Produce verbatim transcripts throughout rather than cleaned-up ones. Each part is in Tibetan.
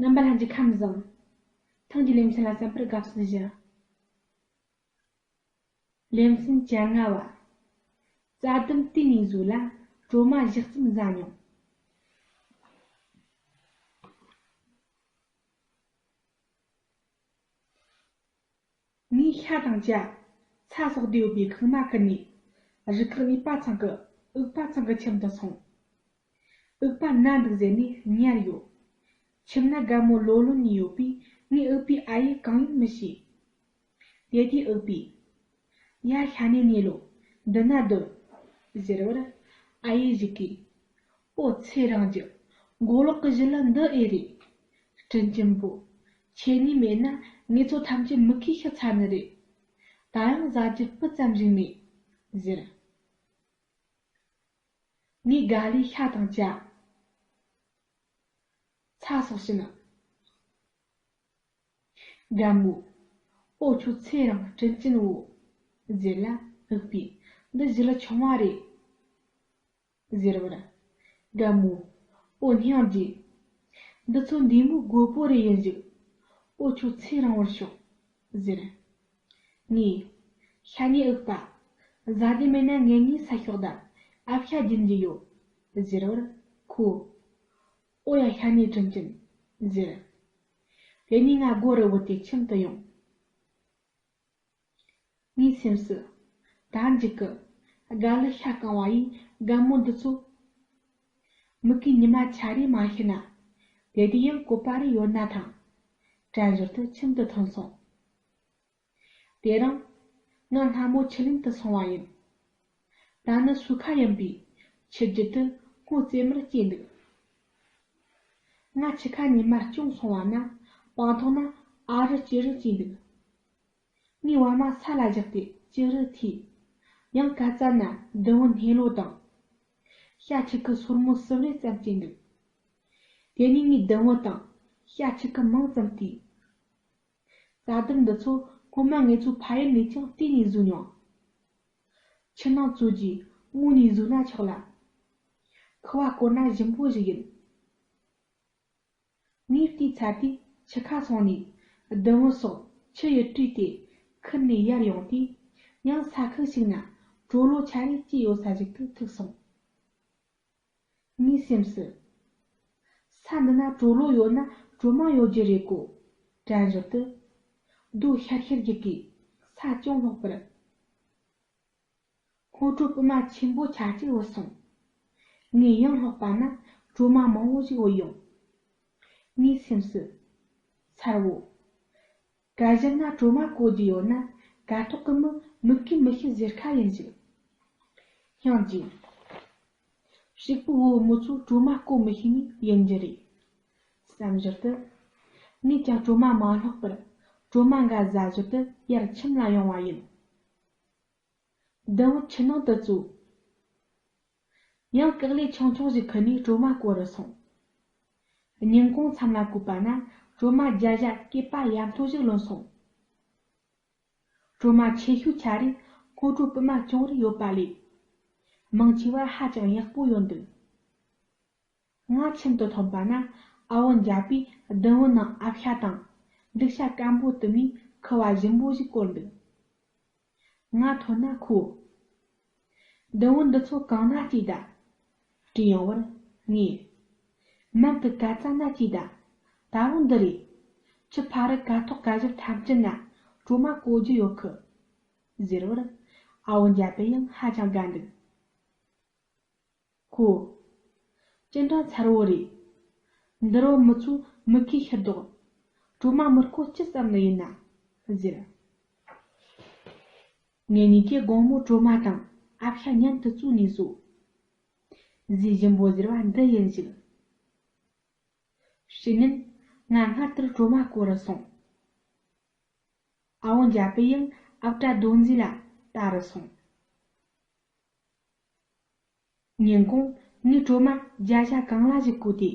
རྣམ་པ་ལྷན་རྒྱས་ཁམས་བཟང་། ཐེངས་ཀྱི་ལེ་ཚན་ལ་གསན་པར་དགའ་བསུ་ཞུ། ལེ་ཚན་བཅོ་ལྔ་བ། རྩྭ་ལྡུམ་དེ་ནས་བཟོས་ལ་གྲོ་མ་བཞི་རྩམ་ཟ་མྱོང་། ངས་ཤ་དང་ཇ། ཚྭ་སོགས་བསྡུས་ཡོད་པའི་ཁུག་མ་ཁུར་ནས། རུ་ཁག་གཉིས་པ་ཚང་གི་འུག་པ་ཚང་གི་ཁྱིམ་དུ་སོང་། འུག་པ་ན་འདུག་ཟེར་ནས་ཉར་ཡོད། ཁྱིམ་ན་རྒན་མོ་ལོ་ལོན་ནས་ཡོད་པས་ངས་འུག་པའི་ཨ་ཡེ་གང་ཡིན་མི་ཤེས། དེ་དུས་འུག་པས། ཡ་ཤ་ནས་ཉལ་ལོ། འདི་ན་སྡོད། ཟེར་བར། ཨ་ཡེ་ཞིག་གིས། ཨོ་ཚེ་རིང་རྒྱུ། མགོ་ལོག་གི་བཞིན་ལ་འདི་ཨེ་རེད། དྲིན་ཅན་པོ། ཁྱེད་གཉིས་མེད་ན་ངེད་ཚོ་ཐམས་ཅད་མུ་གེས་ཤི་ཚར་ནི་རེད། ད་ཡང་ཟ་རྒྱུ་སྤུ་ཙམ་ཞིག་མེད། ཟེར། ངས་ག་ལེ་ཤ་དང་ཇ། ཚྭ་སོགས་བྱིན། རྒན་མོ། ཨོ་ཁྱོད་ཚེ་རིང་དྲིན་ཅན་བོ། ཟེར་ལ་འུག་པས། འདི་བཞིན་ལ་ཆུང་བ་རེད། ཟེར་བར། རྒན་མོ། ཨོ་སྙིང་རྗེ། འདི་ཚོ་འདི་མོ་རྒོད་པོ་རེ་ཡིན་ཞིག་ཨོ་ཁྱོད་ཚེ་རིང་བར་ཤོག་ཟེར། ངས། ཤ་ཉེ་འུག་པ། ཟ་དེ་མེད་ན་ངེད་གཉིས་ས་ཤོག་ད་ཨ་ཕྱ་རྒྱུན་གྱི་ཡོད། ཟེར་བར། ཁོ། ཨོ་ཡ་ཤ་ཉེ་དྲིན་ཅན། ཟེར། དེ་ནས་ང་སྒོ་རུ་བུད་དེ་ཁྱིམ་དུ་ཡོང་། ངའི་སེམས་སུ། ད་འཇིག་གི། རྒན་ལགས་ཤ་བཀང་བ་ཡིས་རྒན་མོ་འདི་ཚོ། མུ་གེའི་ཉི་མ་ཆ་རེ་མ་ཤི་ན། དེ་དུས་ཡང་བཀོད་པ་རེ་ཡོད་ན་ཐང་། དྲན་ཞོར་དུ་ཁྱིམ་དུ་ཐོན་སོང་། དེ་རིང་། ང་སྔ་མོ་ཆུ་ལེན་དུ་སོང་བ་ཡིན། ད་ནི་སོས་ཁ་ཡིན་པས་ཆུ་རྒྱུད་དུ་སྔོ་ཙེ་མར་སྐྱེས་འདུག་ང་ཆུ་ཁ་ཉི་མ་སྐྱོང་སོང་བ་ན་སྤང་ཐོག་ན་ཨ་རུ་ལྕི་རུ་སྐྱེས་འདུག་ངས་བར་མ་ས་ལ་བཞག་སྟེ་ལྕི་རུ་ཐོས། ཡང་ཁ་རྩ་ན་བདུད་བོ་སྣེ་ལོ་དང་། ཤ་ཆུ་ཁུ་སོར་མོ་གསུམ་རེ་ཙམ་སྐྱེས་འདུག་དེ་ནས་ངས་བདུད་བོ་དང་ཤ་ཆུ་ཁུ་མང་ཙམ་བལྟས། རྩྭ་ལྡུམ་འདི་ཚོ་སྔོན་མ་ངེད་ཚོ་ཕ་ཡུལ་ནས་ཀྱང་བལྟས་ནས་བཟོས་མྱོང་། ཆུ་ནང་བཙོས་རྗེས་སྔོ་ནས་བཟོས་ན་ཆོག་ལ། ཁུ་བ་བསྐོལ་ན་ཞིམ་པོ་ཞིག་ཡིན། ངས་བལྟས་ཚར་དུས་ཆུ་ཁ་སོང་ནས་བདུད་བོ་སོགས་ཆུ་ཡིས་བཀྲུས་ཏེ་ཁུར་ནས་ཡར་ཡོང་དུས་ཡང་ས་ཁུག་ཞིག་ན་གྲོ་ལོ་ཆ་རེ་སྐྱེས་ཡོད་ས་ཞིག་ཏུ་ཐུག་སོང་། ངའི་སེམས་སུ། ས་འདི་ན་གྲོ་ལོ་ཡོད་ན་གྲོ་མ་ཡོད་རྒྱུ་རེད་གོ། དྲན་ཞོར་དུ། རྡོ་ཤར་ཤར་རྒྱུག་གིས་ས་ཅུང་སློག་པར། སྔོ་གྲོ་སྤུ་མ་ཆེན་པོ་ཆ་གཅིག་བུད་སོང་། ངས་ཡང་སློག་པ་ན་གྲོ་མ་མང་བོ་ཞིག་བུད་ཡོང་། ངའི་སེམས་སུ། མཚར་བོ། ག་བཞིན་ན་གྲོ་མ་བརྐོ་རྒྱུ་ཡོད་ན་ག་ཐོག་གི་མི་མུ་གེ་མི་ཤི་ཟེར་ཁ་ཡིན་ཞིག་སྙིང་རྗེ། ཕྱུག་པོ་བུ་མོ་ཚོ་གྲོ་མ་བརྐོ་མི་ཤེས་ནི་ཡིན་རྒྱུ་རེད། བསམ་ཞོར་དུ། ངས་ཀྱང་གྲོ་མ་མ་སློག་པར་གྲོ་མ་འགའ་ཟ་ཞོར་དུ་ཡར་ཁྱིམ་ལ་ཡོང་བ་ཡིན། བདུད་བོ་ཆུ་ནང་དུ་བཙོས། ཡང་ཀག་ལེ་ཆུང་ཆུང་ཞིག་ཁུར་ནས་གྲོ་མ་བརྐོ་རུ་སོང་། ཉིན་གུང་མཚམས་ལ་བཀོད་པ་ན་གྲོ་མ་བརྒྱ་བཞག་སྐེད་པ་ཡར་མཐོ་ཞིག་ལོན་སོང་། གྲོ་མ་ཆེ་ཤོས་ཆ་རེ་སྔོ་གྲོ་སྤུ་མ་ཅུང་རེ་ཡོད་པ་ལས། མང་ཆེ་བ་ཧ་ཅང་ཡག་པོ་ཡོད་འདུག་ང་ཁྱིམ་དུ་ཐོན་པ་ན་ཨ་བོ་འཇའ་པས་བདུད་བོ་ནང་ཨ་ཕྱ་དང་འབྲུག་ཤ་སྐམ་པོ་བཏུམས་ནས་ཁུ་བ་ཞིམ་པོ་ཞིག་བསྐོལ་འདུག་ང་ཐོན་ན་ཁོས། བདུད་བོ་འདི་ཚོ་གང་ན་སྐྱེས་ད། དྲིས་ཡོང་བར་ངས། མན་དུ་ག་ཙམ་ན་སྐྱེས་ད། ད་རུང་འདི་རེད། ཁྱི་ཕ་རི་ག་ཐོག་ག་བཞིར་ཐམས་ཅད་ན་གྲོ་མ་བརྐོ་རྒྱུ་ཡོད་ཁི། ཟེར་བར། ཨ་བོ་འཇའ་པས་ཡང་ཧ་ཅང་དགའ་འདུག་ཁོ། ཅི་འདྲ་མཚར་བོ་རེད། འདི་རུ་མི་ཚོ་མུ་གེ་ཤི་རྡོག་གྲོ་མ་མི་རྐོ་ཅི་ཙམ་ནི་ཡིན་ན། ཟེར། ངེད་གཉིས་ཀྱིས་དགོང་མོ་གྲོ་མ་དང་ཨ་ཕྱ་མཉམ་དུ་བཙོས་ནས་བཟོས། ཟས་ཞིམ་པོ་ཟེར་བ་འདི་ཡིན་ཞིག་ཕྱི་ཉིན་ང་སྔར་ལྟར་གྲོ་མ་བརྐོ་རུ་སོང་། ཨ་བོ་འཇའ་པས་ཡང་ཨ་བྲ་རྡོ་འཛིན་ལ་ལྟ་རུ་སོང་། ཉིན་གུང་ངས་གྲོ་མ་བརྒྱ་ཆ་གང་ལ་ཞིག་བརྐོས་ཏེ་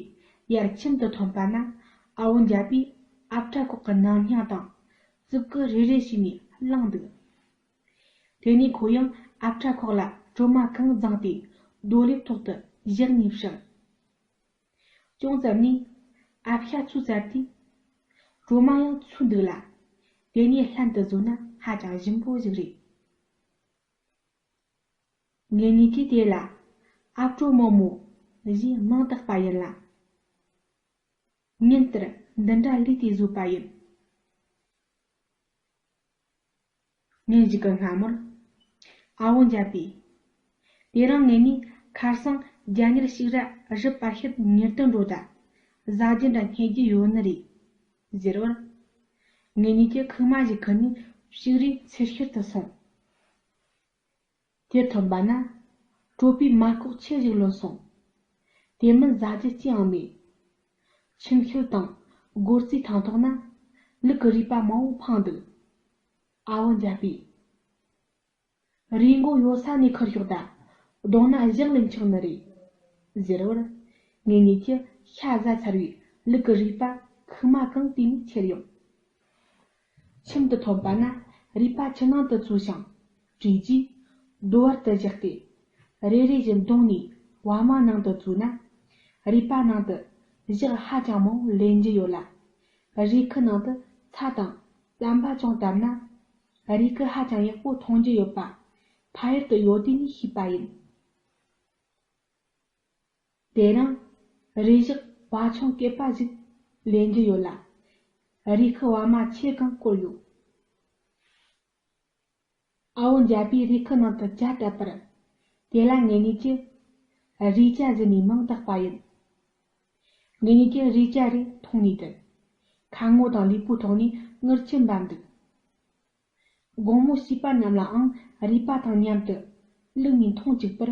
ཡར་ཁྱིམ་དུ་ཐོན་པ་ན་ཨ་བོ་འཇའ་པས་ཨ་བྲ་ཁོག་གི་ནང་སྙིང་དང་རྩིབ་ཀི་རེ་རེ་བྱས་ནས་བླངས་འདུག་དེ་ནས་ཁོ་ཡང་ཨ་བྲ་ཁོག་ལ་གྲོ་མ་གང་བརྫངས་ཏེ་རྡོ་ལེབ་ཐོག་ཏུ་བཞག་ནས་བཞག་ཅུང་ཙམ་ནས། ཨ་ཕྱི་ཚུར་བཙལ་དུས། གྲོ་མ་ཡང་ཚུར་འདུག་ལ། དེ་ནས་ལྷན་དུ་བཟོས་ན་ཧ་ཅང་ཞིམ་པོ་ཞིག་རེད། ངེད་གཉིས་ཀྱིས་དེ་ལ་ཨ་སྤྲོ་མོ་མོ་ཞེས་མིང་བཏགས་པ་ཡིན་ལ། ཉིན་ལྟར་འདི་འདྲ་ལས་དེ་བཟོས་པ་ཡིན། ཉིན་ཞིག་གི་སྔ་མོར། ཨ་བོ་འཇའ་པས། དེ་རིང་ངེད་གཉིས་ཁ་སང་རྒྱ་ཉལ་ཞིག་ར་རི་པ་ཤུད་ཉལ་དུ་འགྲོ་ད། ཟ་རྒྱུ་འདྲ་རྙེད་རྒྱུ་ཡོད་ནི་རེད། ཟེར་བར། ངེད་གཉིས་ཀྱིས་ཁུག་མ་ཞིག་ཁུར་ནས་ཞིག་རའི་ཚེར་ཤུལ་དུ་སོང་། དེར་ཐོན་པ་ན། གྲོ་པའི་མ་ཁོག་ཆེ་ཞིག་ལོན་སོང་། དེ་མིན་ཟ་རྒྱུ་ཅི་ཡང་མེད། ཁྱིམ་ཤུལ་དང་སྒོ་རྩིས་ཐང་ཐོག་ན་ལུག་གི་རུས་པ་མང་བོ་འཕངས་འདུག། ཨ་བོ་འཇའ་པས། རུས་མགོ་ཡོད་ས་ནས་ཁུར་ཤོག་ད། རྡུང་ན་ཞག་ལས་འཆག་ནི་རེད། ཟེར་བར། ངེད་གཉིས་ཀྱིས་ཤ་ཟ་ཚར་བའི་ལུག་གི་རུས་པ་ཁུག་མ་གང་དེ་ནས་ཁྱེར་ཡོང་། ཁྱིམ་དུ་ཐོན་པ་ན་རུས་པ་ཆུ་ནང་དུ་བཙོས་ཤིང་བཀྲུས་རྗེས། རྡོ་བར་དུ་བཞག་སྟེ། རེ་རེ་བཞིན་བརྡུངས་ནས་བ་མ་ནང་དུ་བཙོས་ན། རུས་པ་ནང་དུ་ཞག་ཧ་ཅང་མང་བོ་ལེན་རྒྱུ་ཡོད་ལ། རུས་ཁུ་ནང་དུ་ཚྭ་དང་རྩམ་པ་ཅུང་བཏབ་ན། རུས་ཁུ་ཧ་ཅང་ཡག་པོ་འཐུང་རྒྱུ་ཡོད་པ་ཕ་ཡུལ་དུ་ཡོད་དུས་ནས་ཤེས་པ་ཡིན། དེ་རིང་རུས་ཞག་བ་ཆུང་སྐེད་པ་ཞིག་ལེན་རྒྱུ་ཡོད་ལ། རུས་ཁུ་བ་མ་ཆེ་གང་བསྐོར་ཡོད། ཨ་བོ་འཇའ་པས་རུས་ཁུ་ནང་དུ་ཇ་བཏབ་པར། དེ་ལ་ངེད་གཉིས་ཀྱིས་རུས་ཇ་ཟེར་ནས་མིང་བཏགས་པ་ཡིན། ངེད་གཉིས་ཀྱིས་རུས་ཇ་རེ་འཐུང་ནས་དུ། ཁ་ངོ་དང་ལུས་པོའི་ཐོག་ནས་མངར་ཆུ་འབབ་འདུག། དགོང་མོ་བྱིས་པ་རྣམས་ལའང་རུས་པ་དང་མཉམ་དུ་བླུགས་ནས་འཐུང་བཅུག་པར།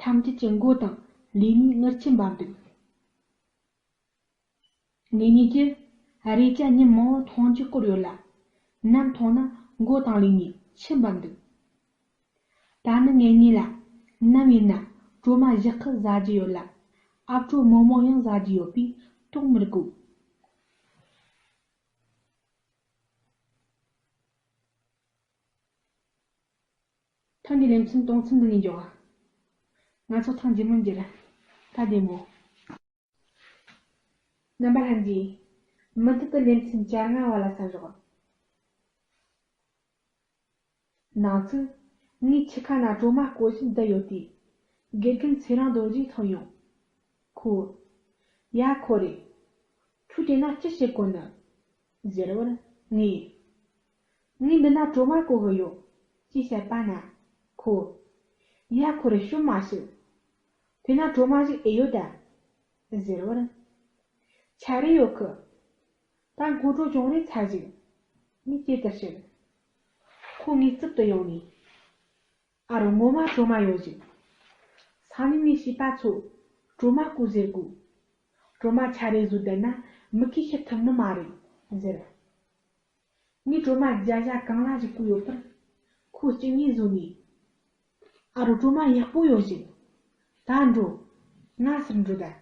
ཐམས་ཅད་ཀྱི་མགོ་དང་ལུས་ནས་མངར་ཆུ་འབབ་འདུག། ངེད་གཉིས་ཀྱིས་རུས་ཇ་ཉིན་མང་པོ་འཐུང་རྒྱུ་བསྐོར་ཡོད་ལ། ནམ་འཐུང་ན་མགོ་དང་ལུས་ནས་ཆུ་འབབ་འདུག། ད་ནི་ངེད་གཉིས་ལ་ནམ་ཡིན་ན་གྲོ་མ་ཞག་ཁུ་ཟ་རྒྱུ་ཡོད་ལ། ཨ་སྤྲོ་མོ་མོ་ཡང་ཟ་རྒྱུ་ཡོད་པས་དོགས་མི་དགོས། ཐེངས་འདིའི་ལེ་ཚན་གཏོང་མཚམས་འདི་ནས་འཇོག། ང་ཚོ་ཐེངས་རྗེས་མར་མཇལ། ད་བདེ་མོ། རྣམ་པ་ལྷན་རྒྱས། མུ་མཐུད་དུ་ལེ་ཚན་བཅོ་ལྔ་བ་ལ་གསན་རོགས། ནང་ཚིག། ངའི་ཁྱི་ཁ་ན་གྲོ་མ་བརྐོས་བཞིན་བསྡད་ཡོད་དུས། དགེ་རྒན་ཚེ་རིང་རྡོ་རྗེ་ཐོན་ཡོང་། ཁོས། ཡ་ཁོ་རེ། ཁྱོད་དེ་ན་ཅི་བྱེད་གོ་ནི། ཟེར་བར་ངས། ངས་འདི་ན་གྲོ་མ་བརྐོ་གི་ཡོད། ཅེས་བཤད་པ་ན། ཁོས། ཡ་ཁོ་རེ་ཤོད་མ་ཤོད། དེ་ན་གྲོ་མ་ཞིག་ཨེ་ཡོད་ད། ཟེར་བར། ཆ་རེ་ཡོད་གི། ད་སྔོ་དྲོ་ཅུང་རེ་ཚ་ཞིག། ངས་ཇེ་ལྟར་བཤད། ཁོ་ངའི་རྩིབ་ཏུ་ཡོང་ནས། ཨ་རོ་ངོ་མ་གྲོ་མ་ཡོད་ཞིག། སང་ཉིན་ངའི་བྱིས་པ་ཚོ་གྲོ་མ་བརྐོ་ཟེར་གོ། གྲོ་མ་ཆ་རེ་བཟོས་བསྡད་ན་མི་གིས་ཤི་ཐུབ་ནི་མ་རེད་ཟེར། ངས་གྲོ་མ་བརྒྱ་ཆ་གང་ལ་ཞིག་བརྐོས་ཡོད་པར། ཁོས་གཅིག་གཉིས་བཟོས་ནས། ཨ་རོ་གྲོ་མ་ཡག་པོ་ཡོད་ཞིག། ད་འགྲོ། ང་ཟུར་འགྲོ་ད།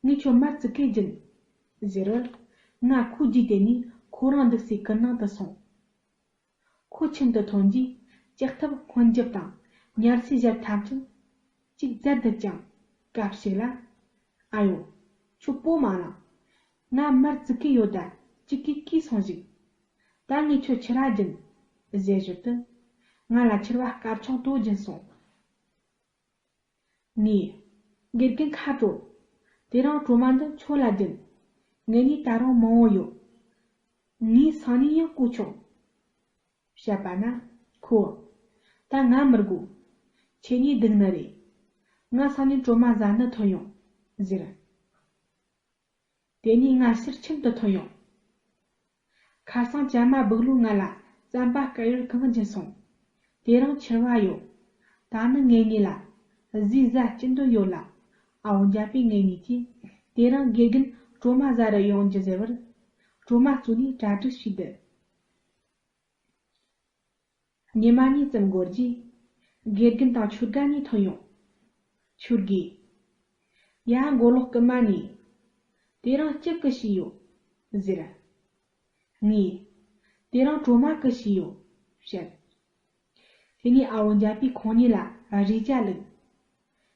ངས་ཁྱོད་མར་ཙི་གེ་སྦྱིན། ཟེར་བར། ང་ཁོའི་རྗེས་དེད་ནས་ཁོ་རང་འདུག་སའི་ཀུན་ནང་དུ་སོང་། ཁོ་ཁྱིམ་དུ་ཐོན་རྗེས་ལྕགས་ཐབ་སྔོན་རྒྱབ་དང་ཉལ་སའི་ཞབས་ཐམས་ཅད་ཅིག་བཙལ་བསྡད་ཀྱང་སྐབས་ཤིག་ལ། ཨ་ཡོ། ཁྱོད་སྤོ་མ་ལངས། ང་མར་ཙི་གེ་ཡོད་ད་ཅིག་གིས་བརྐོས་སོང་ཞིག། ད་ངས་ཁྱོད་ཕྱིར་ར་སྦྱིན། ཟེར་ཞོར་དུ། ང་ལ་ཕྱིར་བ་དཀར་ཆུང་དོ་སྦྱིན་སོང་། ངས། དགེ་རྒན་ཁ་དྲོ། དེ་རིང་གྲོ་མ་འདི་ཁྱོད་ལ་སྦྱིན། ངེད་གཉིས་ད་རུང་མང་བོ་ཡོད། ངས་སང་ཉིན་ཡང་བརྐོ་ཆོག། བཤད་པ་ན། ཁོས། ད་ང་མི་དགོས། ཁྱེད་གཉིས་སྡུག་ནི་རེད། ང་སང་ཉིན་གྲོ་མ་ཟ་ནི་ཐོན་ཡོང་། ཟེར། དེ་ནས་ང་ཕྱིར་ཁྱིམ་དུ་ཐོན་ཡོང་། ཁ་སང་ཅ་མ་སྦུག་ལུག་ང་ལ་རྩམ་པ་དཀར་ཡོལ་གང་སྦྱིན་སོང་། དེ་རིང་ཕྱིར་བ་ཡོད། ད་ནི་ངེད་གཉིས་ལ་ཟས་ཟ་སྤྱི་འདོད་ཡོད་ལ། ཨ་བོ་འཇའ་པས་ངེད་གཉིས་ཀྱིས་དེ་རིང་དགེ་རྒན་གྲོ་མ་ཟ་རུ་ཡོང་རྒྱུ་ཟེར་བར། གྲོ་མ་བཙོས་ནས་གྲ་སྒྲིག་བྱས་འདུག། ཉི་མ་གཉིས་ཙམ་འགོར་རྗེས། དགེ་རྒན་དང་ཆོས་དགའ་གཉིས་ཐོན་ཡོང་། ཆོས་དགེས། ཡ་མགོ་ལོག་རྐུན་མ་ནས། དེ་རིང་ཅི་གི་བྱས་ཡོད། ཟེར། ངས། དེ་རིང་གྲོ་མ་གི་བྱས་ཡོད། བཤད། དེ་ནས་ཨ་བོ་འཇའ་པས་ཁོང་གཉིས་ལ་རས་ཇ་བླུགས།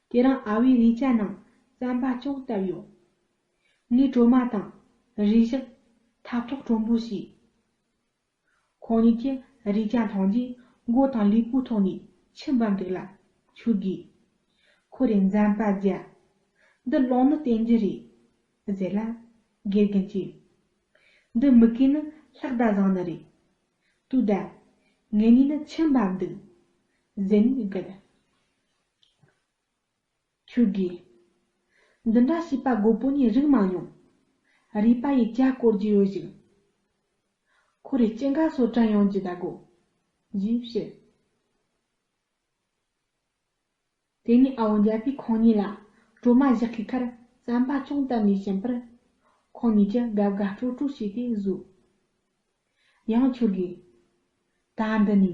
དེ་རིང་ཨ་བོས་རས་ཇ་ནང་རྩམ་པ་ཅུང་བཏབ་ཡོད། ངའི་གྲོ་མ་དང་རས་ཞགས་ཐབ་ཐོག་དྲོན་པོ་བྱས། ཁོང་གཉིས་ཀྱིས་རས་ཆ་འཐུང་རྗེས་མགོ་དང་ལུས་པོའི་ཐོག་ནས་ཆུ་འབབ་འདུག་ལ། ཁྱོད་ཀྱིས། ཁོ་རེ་འཛེམ་པ་བརྒྱབ། འདི་རླུང་ནད་བསྟེན་རྒྱུ་རེད། ཟེར་ལ། དགེ་རྒན་གྱིས། འདི་མུ་གེ་ནི་ལྷག་ད་བཟང་ནི་རེད། ལྟོས་དང་། ངེད་གཉིས་ནི་ཆུ་འབབ་འདུག་ཟེར་ནས་བསྒུགས། ཁྱོད་ཀྱིས། འདི་འདྲ་བྱས་པ་རྒོད་པོ་ནས་རིག་མ་མྱོང་། རུས་པ་ཡིས་ཇ་བསྐོལ་རྒྱུ་ཡོད་ཞིག་ཁོ་རེ་སྐྱིད་འགའ་སོ་དྲན་ཡོང་རྒྱུ་ད་གོ། ཞེས་བཤད། དེ་ནས་ཨ་བོ་འཇའ་པས་ཁོང་གཉིས་ལ་གྲོ་མ་བཞག་གི་ཁར་རྩམ་པ་ཅུང་བཏབ་ནས་བྱིན་པར། ཁོང་གཉིས་ཀྱིས་དགའ་དགའ་སྤྲོ་སྤྲོ་བྱས་ཏེ་བཟོས། ཡང་ཁྱོད་ཀྱིས། ད་འདི་ནས།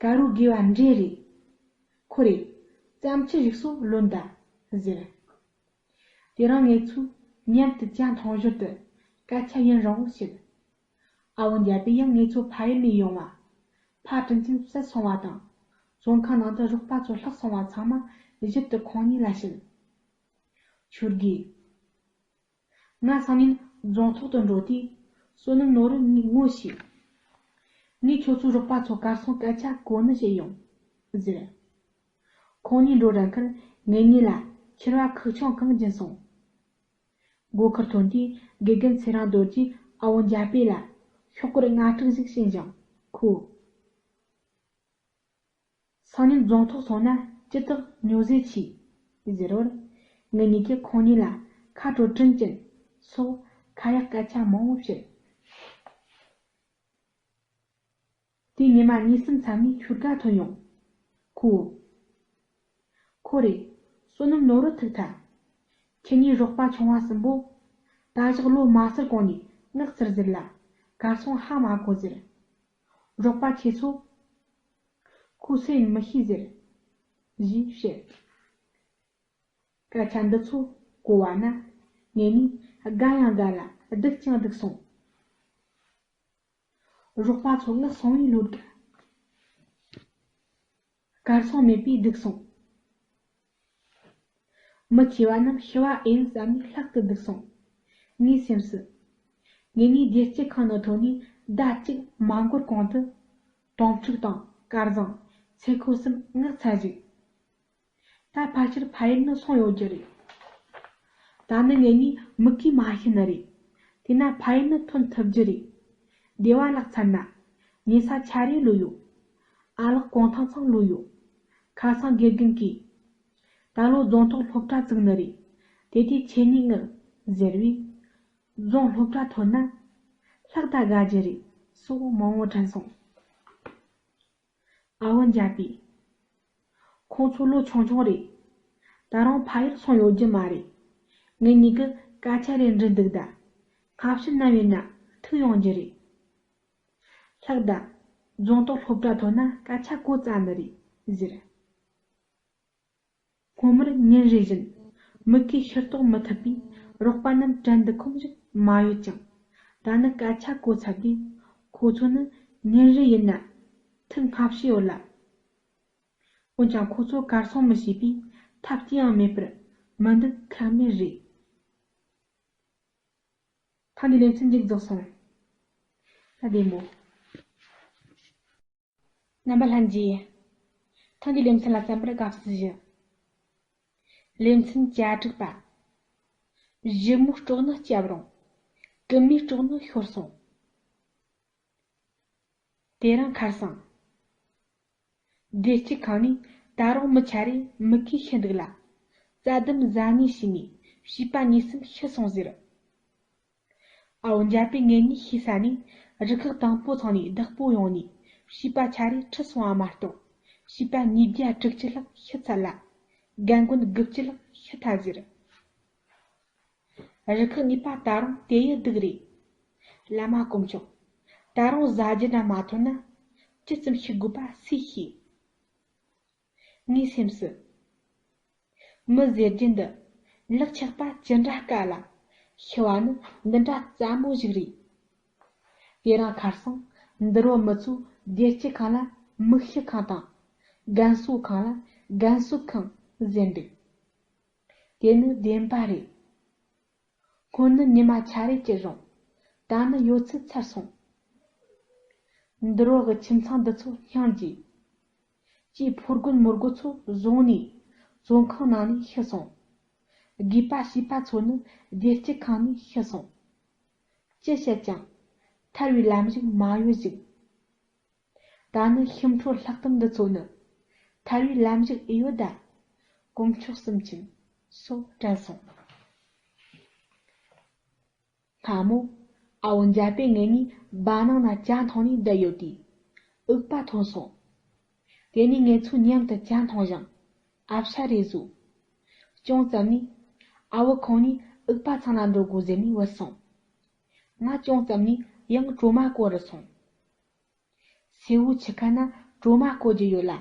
དཀར་རོ་དགེ་བ་འདྲེ་རེད། ཁོ་རེ། རྩམ་ཁྱི་ཞིག་སོ་ལོན་ད། ཟེར། དེ་རིང་ངེད་ཚོས་མཉམ་དུ་ཇ་འཐུང་ཞོར་དུ་སྐད་ཆ་ཡིན་རུང་བཤད། ཨ་བོ་འཇའ་པས་ཡང་ངེད་ཚོ་ཕ་ཡུལ་ནས་ཡོང་བ། ཕ་དྲིན་ཅན་བསད་སོང་བ་དང་། བཙོན་ཁང་ནང་དུ་རོགས་པ་ཚོ་ལྷག་སོང་བ་ཚང་མ་ཞིབ་ཏུ་ཁོང་གཉིས་ལ་བཤད། ཁྱོད་ཀྱིས། ང་སང་ཉིན་རྫོང་ཐོག་ཏུ་འགྲོ་དུས་བསོད་ནམས་ནོར་བུ་ངོ་ཤེས། ངས་ཁྱོད་ཚོའི་རོགས་པ་ཚོ་གར་སོང་སྐད་ཆ་གོ་ནི་བྱེད་ཡོང་། ཟེར། ཁོང་གཉིས་འགྲོ་རན་ཁར་ངེད་གཉིས་ལ་ཁྱེར་བ་ཁུག་ཆུང་གང་སྦྱིན་སོང་། སྒོ་ཁར་ཐོན་དུས་དགེ་རྒན་ཚེ་རིང་རྡོ་རྗེས་ཨ་བོ་འཇའ་པེ་ལ་ཤོག་གུར་ལྔ་དྲུག་ཞིག་བྱིན་ཞིང་ཁོས། སང་ཉིན་རྫོང་ཐོག་སོང་ན་ཅི་ལྟར་ཉོ་ཟེ་ཆི། ཟེར་བར། ངེད་གཉིས་ཀྱིས་ཁོང་གཉིས་ལ་ཁ་དྲོ་དྲིན་ཅན་སོགས་ཁ་ཡག་སྐད་ཆ་མང་བོ་བཤད། དེའི་ཉི་མ་གཉིས་གསུམ་མཚམས་ནས་ཁྱོད་དགའ་ཐོན་ཡོང་། ཁོ། ཁོ་རེ། བསོད་ནམས་ནོར་བུ་ཐུག་ཐལ། ཁྱེད་གཉིས་རོགས་པ་ཆུང་བ་གསུམ་པོ། ད་བཞག་ལོ་མ་སར་གོང་ནས་ངག་ཚར་ཟེར་ལ། གར་སོང་ཧ་མ་གོ་ཟེར། རོགས་པ་ཁྱེད་ཚོ། ཁོ་སུ་ཡིན་མི་ཤེས་ཟེར། ཞེས་བཤད། སྐད་ཆ་འདི་ཚོ་གོ་བ་ན། ངེད་གཉིས་དགའ་ཡང་དགའ་ལ་སྡུག་ཀྱང་སྡུག་སོང་། རོགས་པ་ཚོ་ངག་སོང་བའི་ལོ་དགའ། གར་སོང་མེད་པའི་སྡུག་སོང་། མི་ཆེ་བ་རྣམས་ཤི་བ་ཨེ་ཡིན་བསམ་ནས་ལྷག་ཏུ་སྡུག་སོང་། ངའི་སེམས་སུ། ངེད་གཉིས་བདེ་སྐྱིད་ཁང་ནང་ཐོན་ནས་ཟླ་གཅིག་མ་འགོར་གོང་དུ། དོང་ཕྲུག་དང་དཀར་ཟངས་ཚེ་ཁོ་གསུམ་ངག་ཚ་ཞིག་ད་ཕལ་ཆེར་ཕ་ཡུལ་ནི་སོང་ཡོད་རྒྱུ་རེད། ད་ནི་ངེད་གཉིས་མུ་གེས་མ་ཤི་ནི་རེད། དེས་ན་ཕ་ཡུལ་ནི་ཐོན་ཐུབ་རྒྱུ་རེད། སྡེ་བ་ལྷག་ཚར་ན། ཉེ་ས་ཆ་རེ་ལོས་ཡོད། ཨ་ལགས་གུང་ཐང་ཚང་ལོས་ཡོད། ཁ་སང་དགེ་རྒན་གྱིས། ད་ལོ་རྫོང་ཐོག་སློབ་གྲྭ་བཙུགས་ནི་རེད། དེ་དུས་ཁྱེད་གཉིས་ངུ་ཟེར་བས། རྫོང་སློབ་གྲྭ་ཐོན་ན། ལྷག་ད་དགའ་རྒྱུ་རེད་སོགས་མང་བོ་དྲན་སོང་། ཨ་བོ་འཇའ་པས། ཁོང་ཚོ་ལོ་ཆུང་ཆུང་རེད། ད་རུང་ཕ་ཡུལ་སོང་ཡོད་རྒྱུ་མ་རེད། ངེད་གཉིས་ཀྱི་སྐད་ཆ་རེ་འདྲི་འདུག་ད། སྔ་ཕྱི་ནམ་ཡིན་ན་ཐུག་ཡོང་རྒྱུ་རེད། ལྷག་ད། རྫོང་ཐོག་སློབ་གྲྭ་ཐོན་ན་སྐད་ཆ་གོ་ཙ་ནི་རེད་ཟེར། སྔོན་མར་ཉིན་རེ་བཞིན་མུ་གེས་ཕྱིར་ལྡོག་མི་ཐུབ་པས་རོགས་པ་རྣམས་དྲན་འདུག་ཁོམ་ཞིག་མ་ཡོད་ཀྱང་། ད་ནི་སྐད་ཆ་གོ་ཚར་དུས་ཁོ་ཚོ་ནི་ཉིན་རེ་ཡིན་ན་ཐུག་སྔ་ཕྱི་ཡོད་ལ། འོན་ཀྱང་ཁོ་ཚོ་གར་སོང་མི་ཤེས་པས་ཐབས་ཅི་ཡང་མེད་པར་མི་འདུག་ཁག་མེད་རེད། ཐེངས་འདིའི་ལེ་ཚན་མཇུག་རྫོགས་སོང་། ད་བདེ་མོ། རྣམ་པ་ལྷན་རྒྱས། ཐེངས་འདིའི་ལེ་ཚན་ལ་གསན་པར་དགའ་བསུ་ཞུ། ལེ་ཚན་གྱ་དྲུག་པ། ཞི་མོའི་སྲོག་ནི་བསྐྱབས་རུང་། རྐུན་མའི་སྲོག་ནི་ཤོར་སོང་། དེ་རིང་ཁར་སང་། བདེ་སྐྱིད་ཁང་ནས་ད་རུང་མི་ཆ་རེ་མུ་གེས་ཤི་འདུག་ལ། རྩྭ་ལྡུམ་བཟའ་ནས་ཤི་ནས་བྱིས་པ་གཉིས་གསུམ་ཤི་སོང་ཟེར། ཨ་བོ་འཇའ་པས་ངེད་གཉིས་ཤི་ས་ནས་རུ་ཁག་དང་པོ་ཚང་ནས་བདག་པོ་ཡོང་ནས་བྱིས་པ་ཆ་རེ་ཁྲིད་སོང་བ་མ་གཏོགས། བྱིས་པ་ཉིས་བརྒྱ་དྲུག་ཅུ་ལྷག་ཤི་ཚར་ལ། རྒན་རྒོན་དགུ་བཅུ་ལྷག་ཤི་ཐལ་ཟེར། རུ་ཁག་གཉིས་པ་ད་རུང་དེ་ཡི་སྡུག་རེད། བླ་མ་དཀོན་མཆོག་ད་རུང་ཟ་རྒྱུ་འདྲ་མ་ཐོན་ན། ཅི་ཙམ་ཤི་དགོས་པ་སུས་ཤེས། ངའི་སེམས་སུ། མི་ཟེར་རྒྱུ་འདི་ལག་ཆགས་པ་ཅི་འདྲ་དཀའ་ལ། ཤི་བ་ནི་འདི་འདྲ་སླ་མོ་ཞིག་རེད། དེ་རིང་ཁར་སང་འདི་རུ་མི་ཚོས་བདེ་སྐྱིད་ཁང་ལ་མི་ཤི་ཁང་དང་། རྒན་གསོ་ཁང་ལ་རྒན་གསོ་ཁང་ཟེར་འདུག་དེ་ནི་བདེན་པ་རེད། ཁྱོད་ནི་ཉི་མ་ཆ་རེ་ཅི་རུང་། ད་ནི་ཡོད་ཚད་ཚར་སོང་། འདུལ་བ་གི་ཁྱིམ་ཚང་འདི་ཚོ་སྙིང་རྗེ། ཅེས་ཕོ་རྒོད་མོ་རྒོད་ཚོ་བཟུང་ནས་བཙོན་ཁང་ནང་ནས་ཤི་སོང་། དགོས་པ་བྱས་པ་ཚོ་ནི་རྒྱལ་སྤྱི་ཁང་ནས་ཤི་སོང་། ཅི་བཤད་ཀྱང་ཐར་བའི་ལམ་ཞིག་མ་ཡོད་ཅིག། ད་ནི་ཤི་འཕྲོ་ལྷག་གཏམ་འདི་ཚོ་ནི་ཐར་བའི་ལམ་ཞིག་ཨེ་ཡོད་ད། དཀོན་མཆོག་གསུམ་མཁྱེན། སོགས་དྲན་སོང་། སྔ་མོ། ཨ་བོ་འཇའ་པེ་ངེད་གཉིས་སྦྲ་ནང་ན་ཇ་འཐུང་ནས་བསྡད་ཡོད་དུས། འུག་པ་ཐོན་སོང་། དེ་ནས་ངེད་ཚོ་མཉམ་དུ་ཇ་འཐུང་ཞིང་ཨ་ཕྱར་རེ་བཟོས། ཅུང་ཙམ་ནས། ཨ་བོ་ཁོང་གཉིས་འུག་པ་ཚང་ལ་འགྲོ་དགོས་ཟེར་ནས་བུད་སོང་། ང་ཅུང་ཙམ་ནས་ཡང་གྲོ་མ་བསྐོལ་རུ་སོང་། སེའུ་ཆུ་ཁ་ན་གྲོ་མ་བསྐོལ་རྒྱུ་ཡོད་ལ།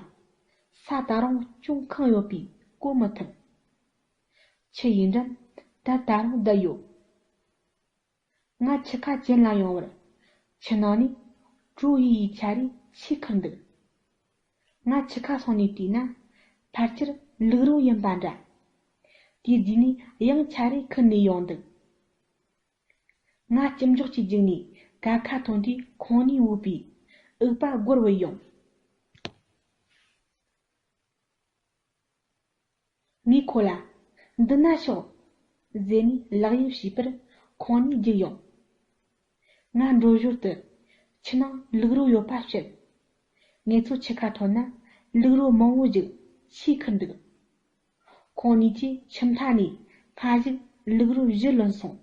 ས་ད་རུང་ཅུང་ཁེངས་ཡོད་པས་བསྐོལ་མི་ཐུབ། ཆུ་ཡི་འགྲམ་ད་ད་རུང་བསྡད་ཡོད། ང་ཆུ་ཁ་གྱེན་ལ་ཡོང་བར། ཆུ་ནང་ནས་གྲོ་ཡི་ཡི་ཆ་རེ་ཆེས་ཁེར་འདུག། ང་ཆུ་ཁ་སོང་ནས་བལྟས་ན། ཕལ་ཆེར་ལུག་རོ་ཡིན་པ་འདྲ། དེའི་རྗེས་ནས་གཡང་ཆ་རེ་ཁུར་ནས་ཡོང་འདུག། ང་ལྕི་འཇོག་ཅིག་བརྒྱུགས་ནས་ཀ་ཁ་ཐོན་དུས་ཁོང་གཉིས་བུད་པས་འུག་པ་སྒོར་བུད་ཡོང་། ངས་ཁོ་ལ། འདི་ན་ཤོག། ཟེར་ནས་ལག་གཡེམ་བྱས་པར་ཁོང་གཉིས་རྒྱུགས་ཡོང་། ང་འགྲོ་ཞོར་དུ་ཆུ་ནང་ལུག་རོ་ཡོད་པ་བཤད། ངེད་ཚོ་ཆུ་ཁ་ཐོན་ན་ལུག་རོ་མང་བོ་ཞིག་ཆེས་ཁེར་འདུག། ཁོང་གཉིས་ཀྱིས་ཆུ་མཐའ་ནས་སྔ་ཞིག་ལུག་རོ་བཞི་ལོན་སོང་།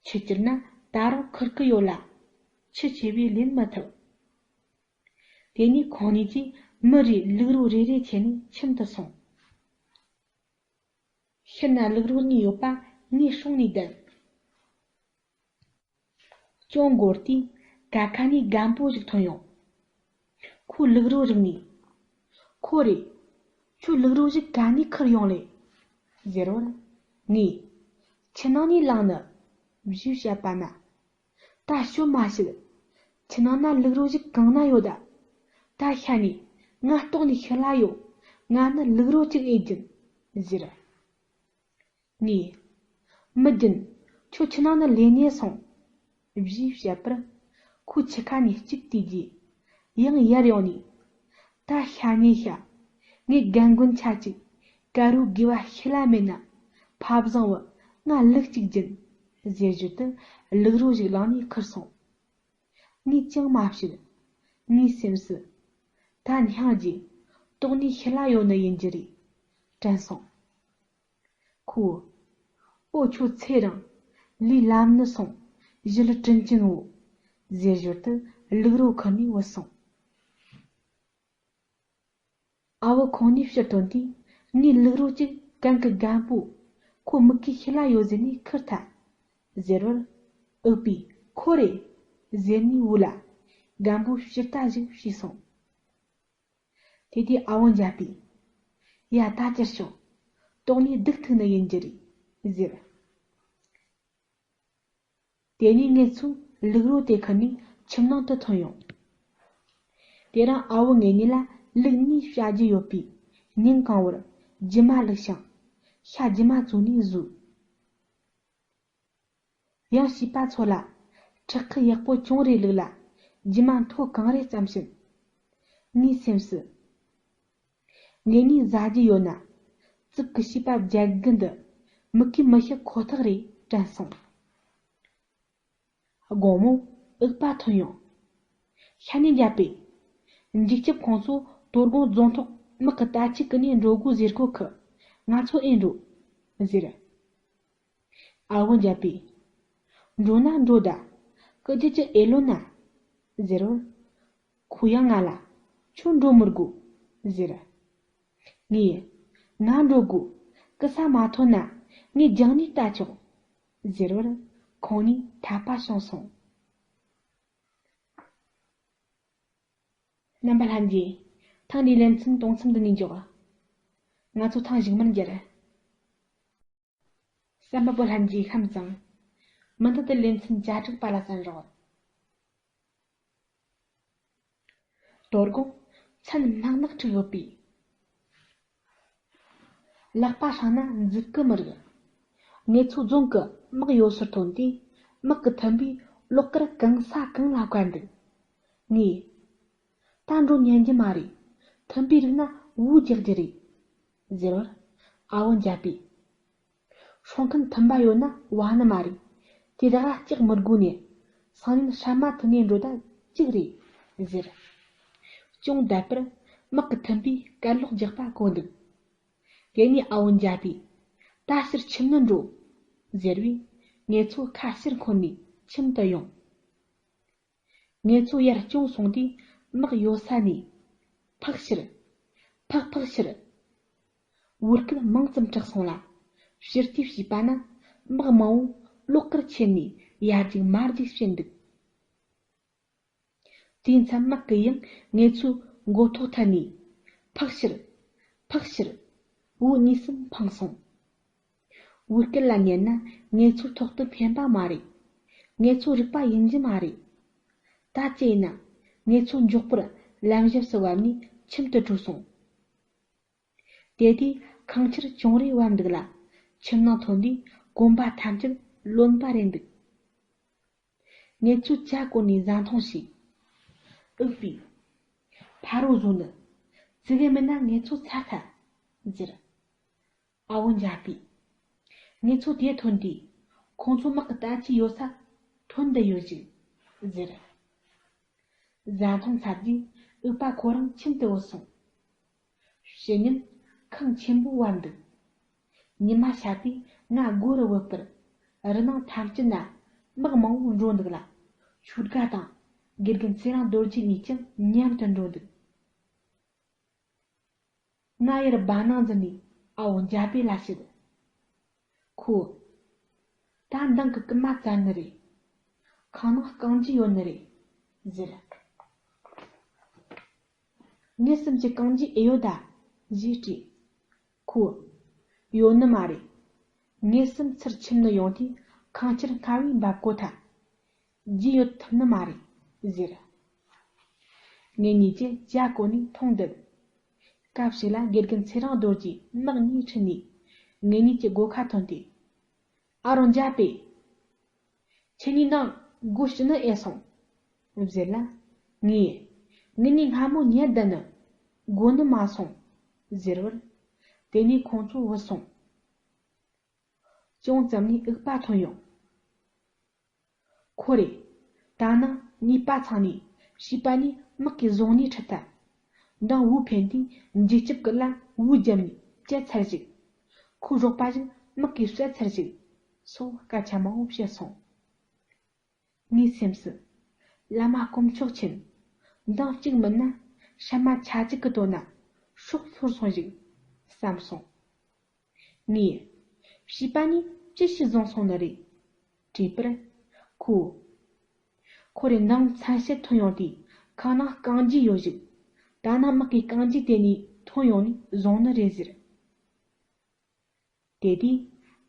ཆུ་གྱུར་ན་ད་རུང་ཁེར་གི་ཡོད་ལ། ཆུ་ཆེ་བས་ལེན་མི་ཐུབ། དེ་ནས་ཁོང་གཉིས་ཀྱིས་མི་རེས་ལུག་རོ་རེ་རེ་ཁྱེར་ནས་ཁྱིམ་དུ་སོང་། ཤི་ན་ལུག་རོ་གཉིས་ཡོད་པ་ངས་སྲུང་ནས་བསྡད། ཅུང་འགོར་དུས་ཀ་ཁ་ནས་རྒན་པོ་ཞིག་ཐོན་ཡོང་། ཁོས་ལུག་རོ་རིག་ནས། ཁོ་རེ། ཁྱོད་ལུག་རོ་ཞིག་ག་ནས་ཁུར་ཡོང་ལེ། ཟེར་བར། ངས། ཆུ་ནང་ནས་བླངས་ནི། ཞེས་བཤད་པ་ན། ད་ཤོད་མ་ཤོད། ཆུ་ནང་ན་ལུག་རོ་ཞིག་གང་ན་ཡོད་ད། ད་ཤ་ནས་ང་ལྟོགས་ནས་ཤི་ལ་ཡོད། ང་ནི་ལུག་རོ་གཅིག་ཨེ་སྦྱིན། ཟེར། ངས། མི་སྦྱིན། ཁྱོད་ཆུ་ནང་ན་ལས་ཉེས་སོང་། ཞེས་བཤད་པར། ཁོས་ཆུ་ཁ་ནས་གཅིག་བལྟས་རྗེས། ཡང་ཡར་ཡོང་ནས། ད་ཤ་ཉེས་ཤ། ངས་རྒན་རྒོན་ཆ་གཅིག་དཀར་རོ་དགེ་བ་ཤི་ལ་མེད་ན། ཕ་བཟང་བུ་ང་ལུག་གཅིག་སྦྱིན། ཟེར་ཞོར་དུ་ལུག་རོ་ཞིག་བླངས་ནས་ཁུར་སོང་། ངས་ཅང་མ་བཤད། ངའི་སེམས་སུ། ད་སྙིང་རྗེ། ལྟོགས་ནས་ཤི་ལ་ཡོད་ནི་ཡིན་རྒྱུ་རེད། དྲན་སོང་། ཁོས། ཨོ་ཁྱོད་ཚེ་རིང་། ལས་ལམ་ནི་སོང་། གཞི་ལ་དྲིན་ཅན་འོ། ཟེར་ཞོར་དུ་ལུག་རོ་ཁུར་ནས་བུད་སོང་། ཨ་བོ་ཁོང་གཉིས་ཕྱིར་ཐོན་དུས། ངས་ལུག་རོ་གཅིག་གན་གི་རྒན་པོ། ཁོ་མིག་གིས་ཤི་ལ་ཡོད་ཟེར་ནས་ཁུར་ཐལ། ཟེར་བར། འུག་པས་ཁོ་རེད། ཟེར་ནས་བུ་ལ། རྒན་པོས་ཕྱིར་ལྟ་ཞིག་བྱས་སོང་། དེ་དུས་ཨ་བོ་འཇའ་པས། ཡ་ད་ཅིར་ཤོག། ལྟོགས་ནས་སྡུག་ཐུག་ནི་ཡིན་རྒྱུ་རེད། ཟེར། དེ་ནས་ངེད་ཚོས་ལུག་རོ་དེ་ཁུར་ནས་ཁྱིམ་ནང་དུ་ཐོན་ཡོང་། དེ་རིང་ཨ་བོ་ངེད་གཉིས་ལ་ལུག་གཉིས་བྱ་རྒྱུ་ཡོད་པས་ཉིན་གང་བོར་རྒྱུ་མ་བླུགས་ཤིང་ཤ་རྒྱུ་མ་བཙོས་ནས་བཟོས། ཡང་བྱིས་པ་ཚོ་ལ་ཁྲག་ཁུ་ཡག་པོ་ཅུང་རེ་བླུགས་ལ་རྒྱུ་མ་མཐོ་གང་རེ་བརྩམས་ཤིང་། ངའི་སེམས་སུ། ངེད་གཉིས་ཟ་རྒྱུ་ཡོད་ན། གཙུག་གི་བྱིས་པ་རྒྱ་རྒན་འདི་མི་གིས་མི་ཤི་ཁོ་ཐག་རེད་དྲན་སོང་། དགོང་མོ་འུག་པ་ཐོན་ཡོང་། ཤ་ནས་བརྒྱབ་པས། འཇིགས་སྐྱབས་ཁོང་ཚོ་དོ་དགོང་རྫོང་ཐོག་དམག་གི་རྟ་ཁྱུ་ཀུན་ནས་འགྲོ་དགོས་ཟེར་གོ་གི། ང་ཚོ་ཨེ་འགྲོ། ཟེར། ཨ་བོ་འཇའ་པས། འགྲོ་ན་འགྲོ་ད། སྐུ་རྒྱུ་ཅི་ཨེ་ལོན་ན། ཟེར་བར། ཁོ་ཡང་ང་ལ། ཁྱོད་འགྲོ་མི་དགོས། ཟེར། ངས། ང་འགྲོ་དགོས། སྐུ་ས་མ་ཐོན་ན་ངས་རྒྱང་ནས་ལྟ་ཆོག། ཟེར་བར། ཁོང་གཉིས་འཐད་པ་བྱུང་སོང་། རྣམ་པ་ལྷན་རྒྱས། ཐེངས་འདིའི་ལེ་ཚན་གཏོང་མཚམས་འདི་ནས་འཇོག། ང་ཚོ་ཐེངས་གཞུག་མར་མཇལ། གསན་པ་པོ་ལྷན་རྒྱས་ཁམས་བཟང་། མུ་མཐུད་དུ་ལེ་ཚན་བརྒྱ་དྲུག་པ་ལ་གསན་རོགས། དོ་དགོང་མཚན་སྨག་ནག་འཁྲིགས་ཡོད་པས། ལག་པ་བསྲིངས་ན་འཛུལ་གི་མི་རིགས། ངེད་ཚོ་རྫོང་གི་དམག་ཡོད་སར་ཐོན་དུས། དམག་གི་ཐུམ་པས་ལོགས་ཀར་གང་ས་གང་ལ་བཀར་འདུག་ངས། ད་འགྲོ་ཉན་རྒྱུ་མ་རེད། ཐུམ་པའི་རིགས་ན་བུ་རྒྱག་རྒྱུ་རེད། ཟེར་བར། ཨ་བོ་འཇའ་པས། སྲོག་མཁན་ཐུམ་པ་ཡོད་ན་བ་ནི་མ་རེད། དེ་དག་ལ་སྐྲག་མི་དགོས་ནས། སང་ཉིན་ཧྲ་མ་ཐུག་ནས་འགྲོ་ད་གཅིག་རེད། ཟེར། ཅུང་བསྡད་པར། དམག་གི་ཐུམ་པས་གར་ལོག་རྒྱག་པ་གོ་འདུག་དེ་ནས་ཨ་བོ་འཇའ་པས། ད་ཕྱིར་ཁྱིམ་ནང་འགྲོ། ཟེར་བས། ངེད་ཚོ་ཁ་ཕྱིར་འཁོར་ནས་ཁྱིམ་དུ་ཡོང་། ངེད་ཚོ་ཡར་ཅུང་སོང་དུས་དམག་ཡོད་ས་ནས། ཕག་ཕྱིར། ཕག་ཕག་ཕྱིར། བོད་སྐད་མང་ཙམ་གྲགས་སོང་ལ། ཕྱིར་དེ་བྱིས་པ་ན་དམག་མང་བོ་ལོགས་ཀར་ཁྱེར་ནས་ཡར་རྒྱུག་མར་རྒྱུག་བྱེད་འདུག་དེའི་མཚམས་དམག་གིས་ཡང་ངེད་ཚོའི་མགོ་ཐོག་འཐད་ནས། ཕག་ཕྱིར། ཕག་ཕྱིར། བོ་གཉིས་གསུམ་འཕངས་སོང་། བོད་སྐད་ལ་ཉན་ན་ངེད་ཚོ་ཐོག་ཏུ་ཕན་པ་མ་རེད། ངེད་ཚོ་རིག་པ་ཡིན་རྒྱུ་མ་རེད། ད་ཅི་ཡིན་ན། ངེད་ཚོ་མགྱོགས་པོར་ལམ་ཞབས་སུ་བབས་ནས་ཁྱིམ་དུ་བྲོས་སོང་། དེ་དུས་ཁང་ཁྱེར་ཅུང་རེ་བབས་འདུག་ལ། ཁྱིམ་ནང་ཐོན་དུས་གོམ་པ་ཐམས་ཅད་རློན་པ་རེད་འདུག་ངེད་ཚོས་ཇ་བསྐོལ་ནས་བཟའ་འཐུང་བྱས། ཨུག་པས། ཕ་རོལ་བཟུང་ནི། ཙི་གེ་མིན་ན་ངེད་ཚོ་ཚར་ཐལ། ཟེར། ཨ་བོ་འཇའ་པས། ངེད་ཚོ་དེར་ཐོན་དུས། ཁོང་ཚོ་དམག་གི་ལྟ་ཅི་ཡོད་ས་ཐོན་བསྡད་ཡོད་ཅིག་ཟེར། བཟའ་འཐུང་ཚར་རྗེས་ཨུག་པ་ཁོ་རང་ཁྱིམ་དུ་བུད་སོང་། ཕྱི་ཉིན་ཁངས་ཆེན་པོ་བབས་འདུག་ཉི་མ་ཤར་དུས་ང་སྒོ་རུ་བུད་པར། རི་ནང་ཐམས་ཅད་ན་དམག་མང་བོ་འགྲོ་འདུག་ལ། ཆོས་དགའ་དང་དགེ་རྒན་ཚེ་རིང་རྡོ་རྗེ་གཉིས་ཀྱང་མཉམ་དུ་འགྲོ་འདུག་ང་ཡར་སྦ་ནང་འཛུལ་ནས་ཨ་བོ་འཇའ་པེ་ལ་བཤད། ཁོས། ད་མདང་གི་རྐུན་མ་བཙལ་ནི་རེད། ཁང་ནང་རྐང་རྗེས་ཡོད་ནི་རེད། ཟེར། ངེད་གསུམ་གྱི་རྐང་རྗེས་ཨེ་ཡོད་ད། ཞེས་དྲིས། ཁོས། ཡོད་ནི་མ་རེད། ངེད་གསུམ་ཚུར་ཁྱིམ་ནང་ཡོང་དུས་ཁང་ཁྱེར་སྔར་བས་འབབ་གོ་ཐལ། རྗེས་ཡོད་ཐུབ་ནི་མ་རེད་ཟེར། ངེད་གཉིས་ཀྱིས་ཇ་བསྐོལ་ནས་འཐུང་བསྡད། སྐབས་ཤིག་ལ་དགེ་རྒན་ཚེ་རིང་རྡོ་རྗེས་དམག་གཉིས་ཁྲིད་ནས་ངེད་གཉིས་ཀྱི་སྒོ་ཁ་ཐོན་ཏེ། ཨ་རོ་འཇའ་པེ། ཁྱེད་གཉིས་ནང་སྒོ་ཕྱེ་ནི་ཨེ་སོང་། ཟེར་ལ། ངས། ངེད་གཉིས་སྔ་མོ་ཉལ་བསྡད་ནི། སྒོ་ནི་མ་སོང་། ཟེར་བར། དེ་ནས་ཁོང་ཚོ་བུད་སོང་། ཅུང་ཙམ་ནས་ཨུག་པ་ཐོན་ཡོང་། ཁོ་རེ། ད་ནངས་ཉེས་པ་ཚང་ནས་བྱིས་པ་ནི་དམག་གིས་བཟུང་ནས་ཁྲིད་ཐལ། མདང་བུ་ཕན་དུས་འཇིགས་སྐྱབས་ཀྱི་ལ་བུ་བརྒྱབ་ནས་བཅད་ཚར་ཞིག་ཁོའི་རོགས་པ་ཞིག་དམག་གིས་བསད་ཚར་ཞིག་སོགས་སྐད་ཆ་མང་བོ་བཤད་སོང་། ངའི་སེམས་སུ། བླ་མ་དཀོན་མཆོག་མཁྱེན། མདང་གཅིག་མིན་ན་ཧྲ་མ་ཆ་གཅིག་གི་དོན་ན་སྲོག་ཤོར་སོང་ཞིག་བསམ་སོང་། ངས། བྱིས་པ་ནི་ཅི་ཞིག་བཟུང་སོང་ནི་རེད། དྲིས་པར། ཁོས། ཁོ་རེ་མདང་མཚན་ཤས་ཐོན་ཡོང་དུས་ཁང་ནང་རྐང་རྗེས་ཡོད་ཞིག་ད་ནངས་དམག་གིས་རྐང་རྗེས་དེད་ནས་ཐོན་ཡོང་ནས་བཟུང་ནི་རེད་ཟེར། དེ་དུས་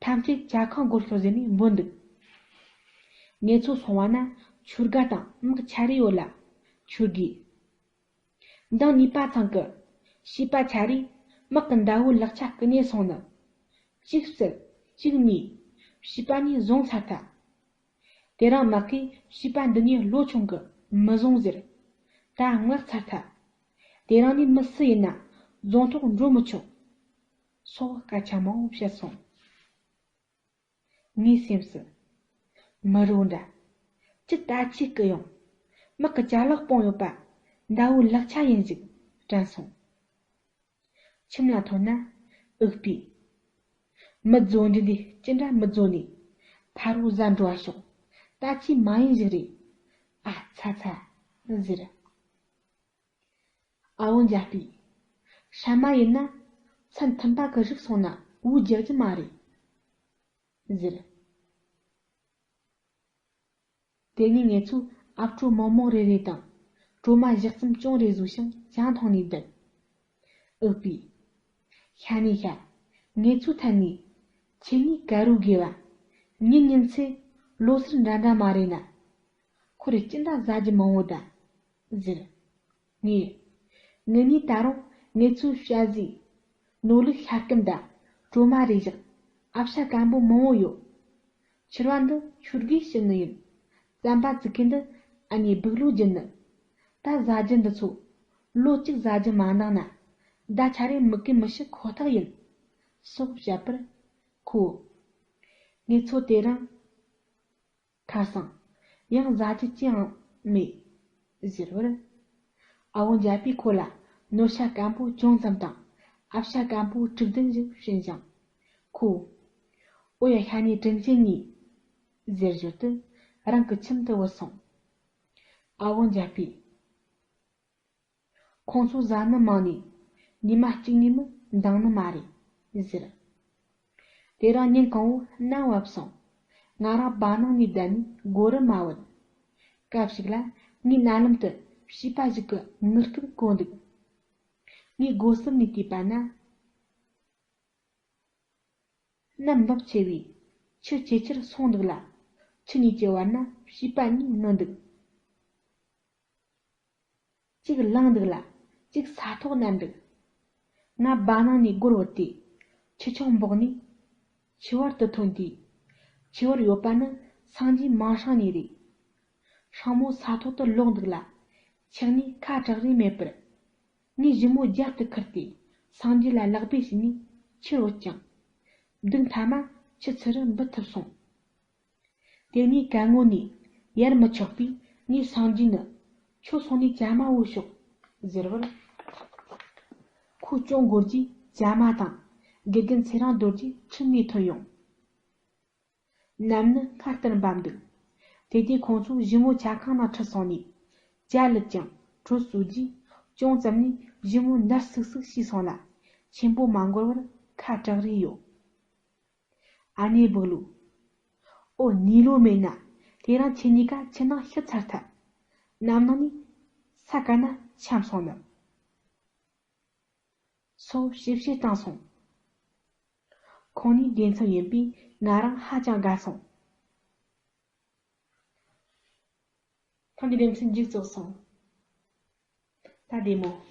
ཐམས་ཅད་ཇ་ཁང་སྒོ་ལྷོག་ཟེར་ནས་འབོད་འདུག་ངེད་ཚོ་སོང་བ་ན་ཆོས་དགའ་དང་དམག་ཆ་རེ་ཡོད་ལ་ཆོས་དགེ། མདང་ཉེས་པ་ཚང་གི་བྱིས་པ་ཆ་རེ་དམག་གི་མདའ་བོའི་ལག་ཆ་རྐུ་ནས་སོང་ནི། གཅིག་བསད་གཅིག་རྨས། བྱིས་པ་ནི་བཟུང་ཚར་ཐལ། དེ་རིང་དམག་གིས་བྱིས་པ་འདི་ཉིད་ལོ་ཆུང་གི་མི་བཟུང་ཟེར། ད་མངགས་ཚར་ཐལ། དེ་རིང་ནས་མི་སུ་ཡིན་ན་རྫོང་ཐོག་འགྲོ་མི་ཆོག་སོགས་སྐད་ཆ་མང་བོ་བཤད་སོང་། ངའི་སེམས་སུ། མི་རོ་འདྲ། ཅི་ལྟ་ཅི་སྐུ་ཡོང་། དམག་གི་ཅ་ལག་སྤུངས་ཡོད་པ། མདའ་བོའི་ལག་ཆ་ཡིན་ཞིག་དྲན་སོང་། ཁྱིམ་ལ་ཐོན་ན་ཨུག་པས། མི་རྫོགས་འདི་འདི་ཅི་འདྲ་མི་རྫོགས་ནས། ཕ་རོལ་བཟའ་འགྲོ་བ་ཤོག་ལྟ་ཅི་མ་ཡིན་ཞིག་རེད། ཨ་ཚ་ཚ། ཟེར། ཨ་བོ་འཇའ་པས། ཧྲ་མ་ཡིན་ན་མཚན་མཐུན་པ་གི་རིགས་སོང་ན་འུ་རྒྱག་རྒྱུ་མ་རེད། ཟེར། དེ་ནས་ངེད་ཚོས་ཨབ་གྲོ་མོག་མོག་རེ་རེ་དང་གྲོ་མ་བཞག་ཙམ་ཅུང་རེ་ཟོས་ཤིང་ཇ་འཐུང་ནས་བསྡད། ཨུག་པས། ཤ་ནས་ཤ། ངེད་ཚོའི་ཐད་ནས། ཁྱེད་གཉིས་དཀར་རོ་དགེ་བ། ཉིན་ཉིན་ཚེ་ལོ་སར་འདྲ་འདྲ་མ་རེད་ན། ཁོ་རེ་ཅི་འདྲ་ཟ་རྒྱུ་མང་བོ་ད། ཟེར། ངས། ངེད་གཉིས་ད་རུང་ངེད་ཚོའི་ཤ་ཟའི། ནོར་ལུག་ཤ་སྐམ་ད་གྲོ་མ་རེ་བཞག་ཨ་ཕྱ་སྐམ་པོ་མང་བོ་ཡོད། ཕྱུར་བ་འདི་ཁྱོད་དགོས་བྱིན་ནི་ཡིན། རྩམ་པ་བཙུགས་མཁན་འདི་ཨ་ནེ་སྦུག་ལུག་བརྒྱུད་ནི། ད་ཟ་རྒྱུ་འདི་ཚོ་ལོ་གཅིག་ཟ་རྒྱུ་མ་འདང་ན། ཟླ་ཆ་རེ་མི་གི་མི་ཤི་ཁོ་ཐག་ཡིན། སོགས་བཤད་པར། ཁོ། ངེད་ཚོ་དེ་རིང་ཁ་སང་ཡང་ཟ་རྒྱུ་ཅི་ཡང་མེད་ཟེར་བར། ཨ་བོ་འཇའ་པས་ཁོ་ལ་ནོར་ཤ་སྐམ་པོ་ཅུང་ཙམ་དང་ཨ་ཕྱ་སྐམ་པོ་དྲུག་བདུན་ཞིག་བྱིན་ཞིང་། ཁོ། ཨོ་ཡ་ཤ་ནི་དྲིན་ཅན་ཉིད། ཟེར་ཞོར་དུ་རང་གི་ཁྱིམ་དུ་བུད་སོང་། ཨ་བོ་འཇའ་པས། ཁོང་ཚོ་ཟ་ནི་མང་ནས་ཉི་མ་གཅིག་ནས་མི་འདང་ནི་མ་རེད་ཟེར། དེ་རིང་ཉིན་གང་བོ་གནམ་བབས་སོང་། ང་རང་བར་སྣང་ནས་བསྡད་ནས་སྒོ་རུ་མ་བུད། སྐབས་ཤིག་ལ་ངའི་རྣ་ལམ་དུ་བྱིས་པ་ཞིག་གི་ངུ་སྐད་གོ་འདུག་ངས་སྒོ་ཟུར་ནས་བལྟས་པ་ན། གནམ་འབབ་ཆེ་བས་ཆུ་ཇེ་ཆེར་སོང་འདུག་ལ། ཆུ་གཉིས་ཀྱི་བར་ན་བྱིས་པ་གཉིས་ནུ་འདུག་གཅིག་ལངས་འདུག་ལ། གཅིག་ས་ཐོག་བསྣམས་འདུག་ང་བར་སྣང་ནས་སྒོར་བུད་དེ། ཆུ་ཆུང་འབོག་ནས་ཆུ་བར་དུ་ཐོན་དུས། ཆུ་བར་ཡོད་པ་ནི་སངས་རྒྱས་མིང་སྲིང་གཉིས་རེད། སྲིང་མོ་ས་ཐོག་ཏུ་ལོག་འདུག་ལ། ཆག་ནས་ཁ་གྲག་རིན་མེད་པར། ངས་ཞི་མོ་རྒྱབ་ཏུ་ཁུར་ཏེ་སངས་རྒྱས་ལ་ལག་པས་བྱིན་ནས་ཆུར་བུད་ཀྱང་། མདུན་མཐའ་མ་ཆུ་ཚུར་རུ་འབུད་ཐུབ་སོང་། དེ་ནས་གད་ངོ་ནས་ཡར་མི་ཆོག་པས་ངས་སངས་རྒྱས་ནི་ཁྱོད་སོང་ནས་ཇ་མ་བོ་ཤོག་ཟེར་བར། ཁོས་ཅུང་འགོར་རྗེས་ཇ་མ་དང་དགེ་རྒན་ཚེ་རིང་རྡོ་རྗེ་ཁྲིད་ནས་ཐོན་ཡོང་། གནམ་ནི་སྔར་ལྟར་འབབ་འདུག་དེ་དུས་ཁོང་ཚོ་ཞི་མོ་ཇ་ཁང་ནང་ཁྲིད་སོང་ནས་ཇ་བླུད་ཀྱང་དྲོད་གསོ་རྗེས་ཅུང་ཙམ་ནས་ཞི་མོ་འདར་སིག་སིག་བྱས་སོང་ལ། ཆེན་པོ་མ་འགོར་བར་ཁ་གྲག་རིན་ཡོད། ཨ་ནེ་སྦུག་ལུག་ཨོ་ནི་ལོ་མེད་ན། དེ་རིང་ཁྱེད་གཉིས་ཀ་ཆུ་ནང་ཤི་ཚར་ཐལ། གནམ་ནང་ནས་ས་ག་ན་འཁྱམས་སོང་ནི། སོགས་ཞིབ་བཤེར་བཏང་སོང་། ཁོང་གཉིས་བདེན་འཚོལ་ཡིན་པས་ང་རང་ཧ་ཅང་དགའ་སོང་། ཐེངས་འདིའི་ལེ་ཚན་མཇུག་རྫོགས་སོང་། ད་བདེ་མོ།